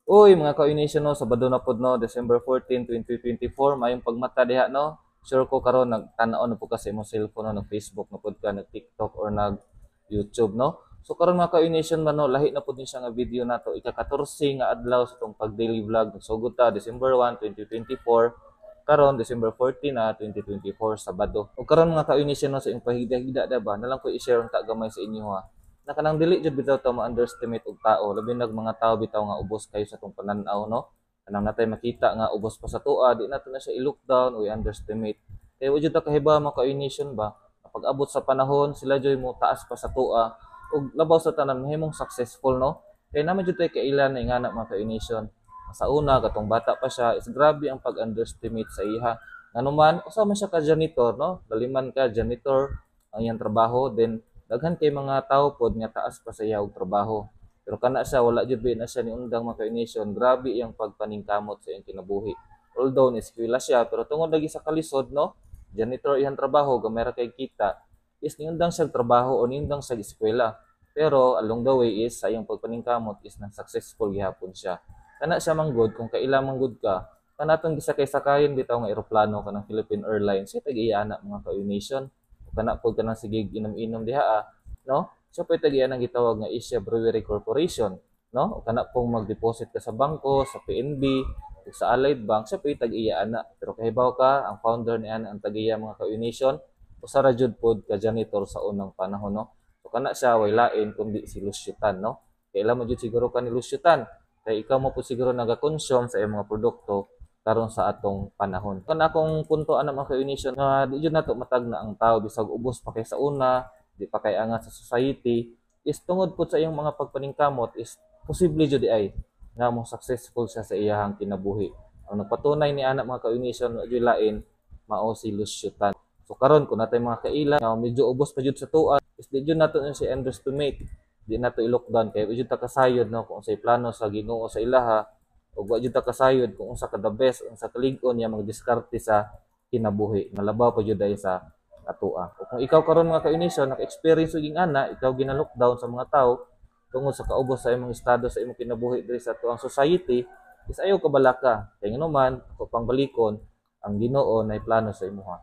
Uy, mga ka-Nation, no, Sabado na pod, no, December 14, 2024, maayong pagmata diha, no. Sure ko karon nagtan-aw na po ka sa imong cellphone, no, nag-Facebook na pod ka, nag-TikTok or nag-YouTube, no. So karon, mga ka-Nation man, no, lahi na pod ni siya nga video nato, ika-14 nga adlaw sa tong pag-daily vlog. Nagsugod ta December 1, 2024. Karon December 14 na 2024, Sabado. Ug karon, mga ka-Nation, no, sa imong pahigda-higda da ba, nalang ko i-share unta gamay sa inyo ha na kanang dili jud bitaw ta ma-underestimate og tao, labi nag mga tao bitaw nga ubos kayo sa tong panan-aw, no, kanang natay makita nga ubos pa sa tua, di nato na siya i-look down o i-underestimate kay wa jud ta kahibaw, mga ka-nation ba, pag abot sa panahon sila joy mo taas pa sa tua ug labaw sa tanan mahimong successful, no? Kay naman jud tay kailan na ingana, mga ka-nation. Sa una, katong bata pa siya, is grabe ang pag-underestimate sa iha, nganuman usa man siya ka janitor, no? Laliman ka janitor ang iyang trabaho, then daghan kay mga tao pod nga taas pa sa iya og trabaho. Pero kana siya, wala jud ba na siya ni undang, mga ka-nation. Grabe iyang pagpaningkamot sa iyang kinabuhi. Although ni eskwela siya, pero tungod lagi sa kalisod, no? Janitor iyang trabaho, gamay ra kay kita, is niundang siya trabaho o niundang siya eskwela. Pero along the way is sa iyang pagpaningkamot is na successful gihapon siya. Kana siya manggod, kung kaila manggod ka, kanatong gisakay-sakayon bitaw nga eroplano, kanang Philippine Airlines, siya tag-iya ana, mga ka-nation. Kana pod kanang sige inom-inom diha ah, no? Siya po tag-iya ang gitawag nga Asia Brewery Corporation, no? O kana pong mag-deposit ka sa bangko, sa PNB, ug sa Allied Bank, siya po tag-iya ana. Pero kahibaw ka, ang founder ni ana, ang tag-iya, mga ka-nation, usa ra jud pod ka janitor sa unang panahon, no? So kana siya way lain kundi si Lucio Tan, no? Kaila mo jud siguro ka ni Lucio Tan. Kay ikaw mo po siguro naga-consume sa iyong mga produkto karon sa atong panahon. Kana akong punto ana, mga ka-nation, nga di jud nato matag na ang tao bisag ubos pa kay sa una, di pa kay angat sa society, is tungod pud sa iyang mga pagpaningkamot is posible jud ay nga mo successful siya sa iyahang kinabuhi. Ang nagpatunay ni ana, mga ka-nation, wa jud lain mao si Lucio Tan. So karon, kung natay mga kaila nga medyo ubos pa jud sa tua, is di jud nato na siya underestimate. Di nato i-lockdown kay wa jud ta kasayod, no, kung unsay plano sa Ginoo sa ilaha ug wa jud ta kasayod kung unsa ka the best, unsa kalig-on niya magdiskarte sa kinabuhi. Malabaw pa jud ay sa atoa. O kung ikaw karon, mga ka-nation, naka-experience og ana, ikaw gina-lockdown sa mga tao tungod sa kaubos sa imong estado sa imong kinabuhi diri sa atuang society, is ayaw kabalaka. Kay ngano ako pang balikon, ang Ginoo nay plano sa imuha.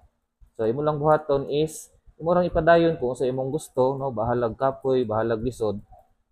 So imo lang buhaton is imo rang ipadayon kung sa imong gusto, no, bahalag kapoy, bahalag lisod,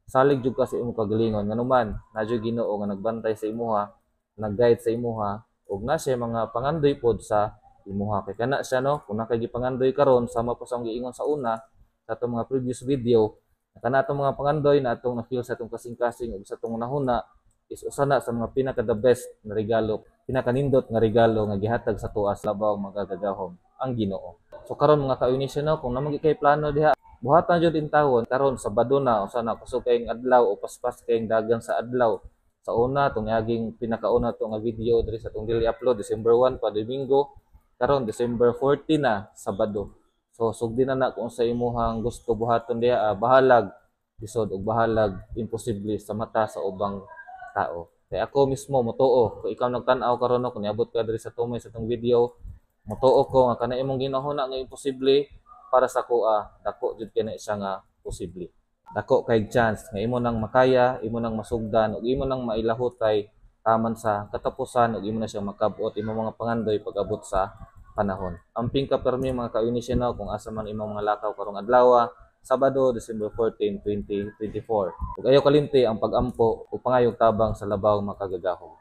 salig jud ka sa imong kagalingon, nganuman naa jud Ginoo nga nagbantay sa imuha, nag-guide sa imuha ug na siya mga pangandoy pod sa imuha. Kay kana siya, no, kung nakay gipangandoy karon, sama po sa akong giingon sa una sa atong mga previous video, kana atong mga pangandoy na atong na-feel sa atong kasing-kasing ug sa atong hunahuna is usa na sa mga pinaka the best na regalo, pinakanindot nga regalo nga gihatag sa tuas labaw magagagahom, ang Ginoo. So karon, mga ka-nation, no, kung naa kay plano diha, buhatan jud intawon karon Sabado na, usa na kusog kayong adlaw o paspas kayong dagan sa adlaw. Sa una tong aging pinakauna to nga video diri sa tong daily upload, December 1 pa, Domingo. Karon December 14 na, Sabado. So sugdi na na kung sa imuhang gusto buhaton diha, bahalag lisod ug bahalag imposible sa mata sa ubang tao. Kay ako mismo motuo, kung ikaw nagtan-aw karon, no, kung niabot ka diri sa tumay sa tong video, motuo ko nga kana imong ginahuna nga imposible, para sa kuha dako jud kay na siya nga posible. Dako kay chance nga imo nang makaya, imo nang masugdan ug imo nang mailahutay taman sa katapusan ug imo na siyang makabot imong mga pangandoy pag-abot sa panahon. Amping ka permi, mga ka-Nation, no, kung asa man imong mga lakaw karong adlaw, Sabado, December 14, 2024. Ug ayaw kalimti ang pag-ampo ug pangayog tabang sa labaw makagagahom.